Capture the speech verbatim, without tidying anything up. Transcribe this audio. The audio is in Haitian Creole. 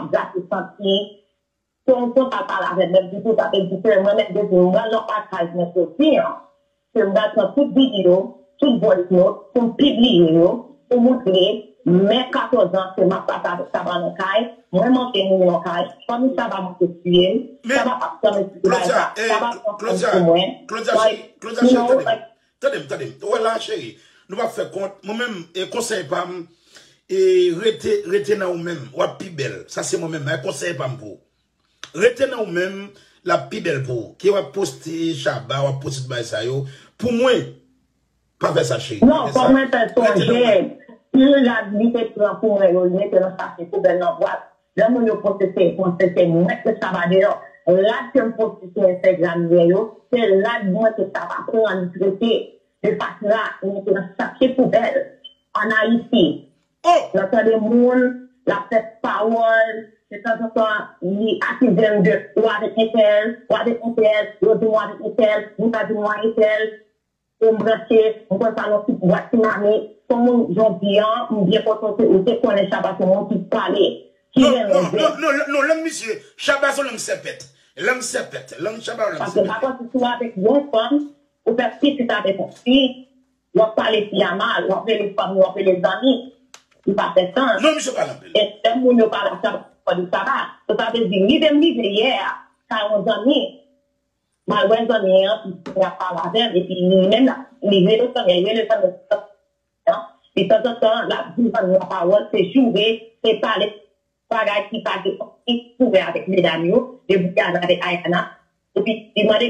ap grate santi. Se yon konsa l pale avè m, menm ditou, sa te di ke mwen menm depi m pral nan akaj mwen soti an, ke m pral pran tout videyo, tout voice note, pou m pibliye yo, pou montre, men katòz an, ke m ap pase avèk Saba nan kay, mwen manke mouri nan kay, fanmi Saba manke tiye m, Saba p ap janm esplike bagay sa, Saba p ap pran swen pou mwen. Claudia, cheri, Claudia, cheri, tande m, tande m, tande m. Ou wè la, cheri, nou p ap fè kont. Mwen menm, e konsèy pa m, e rete, rete nan ou menm, w ap pi bèl. Sa se mwen menm, e konsèy pa m pou ou. Rete nan ou menm, l ap pi bèl pou ou. Ke w ap poste Shabba, w ap poste tout bagay sa yo. Pou mwen, pa fè sa, cheri. Non, fò mwen fè sonje. Pi rad li te pran pou mwen yo, li mete nan sachet poubèl nan bwat. Lè moun yo poste se, poste se mwen ke Shabba deyò. Rad ke m poste sou Instagram yo, se rad mwen ke Shabba pran, li trete. De fatra, li mete nan sachet poubèl. Ann Ayiti. Nan tande moun, l ap fè pawòl, de tanzantan, li akize m de ou avèk entèl, ou avèk entèl, yo di m ou avèk entèl, moun sa di m ou avèk entèl, e m branche, m konn sa nan ti bwat ti mamit, se yon moun jodi an, m byen kontan ke ou te konnen Shabba se yon moun ki pale, ki renmen zen. Non, non, non, lang misye, Shabba se yon lang sèpèt. Lang sèpèt, lang Shabba, lang sèpèt. Paske m pa panse si w avèk yon fanm, ou fè pitit avèk yon fi, w ap pale fi a mal, w ap rele fanmi, w ap rele zanmi. Li pa fè sans. Non, misye pale anpil. E lè moun yo pale ak Shabba, pa di Shabba. So, sa vle di, rive m rive yè a, kay yon zanmi, m al wè zanmi an, li ap pale avè m, epi li menm la, li rele zanmi an, li rele zanmi an, li tanzantan, l ap di zanmi an pawòl, se joure, se pale, bagay ki pa gen anyen pou wè avèk medam yo, debouke avèk Ayana, epi li mande